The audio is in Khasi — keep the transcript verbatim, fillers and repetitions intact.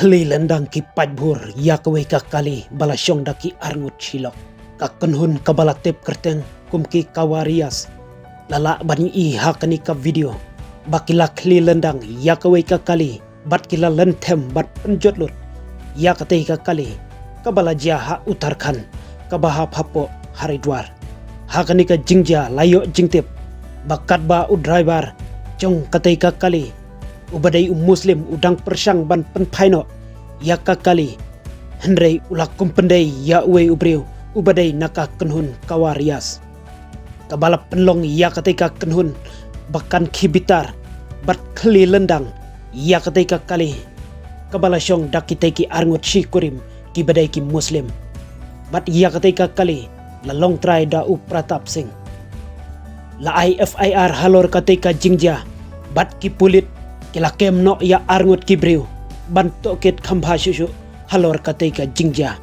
Khlieh lyndang ki paidbah ïa kawei ka kali ba la shong da ki arngut shilok. Ka kynhun kaba la tip kyrteng kum ki Kawarias. La lah ban i ha kane ka video ba ki la khlieh lyndang ïa kawei ka kali bad ki la lynthem bad pynjot lut ïa katei ka kali kaba la jia ha Uttarakhand, kaba hap hapoh Haridwar. Ha kane ka jingjia la ïoh jingtip ba katba u driver jong katei ka kali, uba dei u Muslim, u dang pyrshang ban pynphai noh ïa ka kali, hynrei u la kum pyndei ïa uwei u briew uba dei na ka kynhun Kawarias, kaba la pynlong ïa katei ka kynhun ba kan khie bitar bad khlieh lyndang ïa katei ka kali kaba la shong da kitei ki arngut shi kurim kiba dei ki Muslim. Bad ïa katei ka kali la long trai da u Pratap Singh. La ai F I R halor katei ka jingjia bad ki pulit ki la kem noh ïa arngut ki briew ban tohkit kham bha shuh shuh halor katei ka jingjia.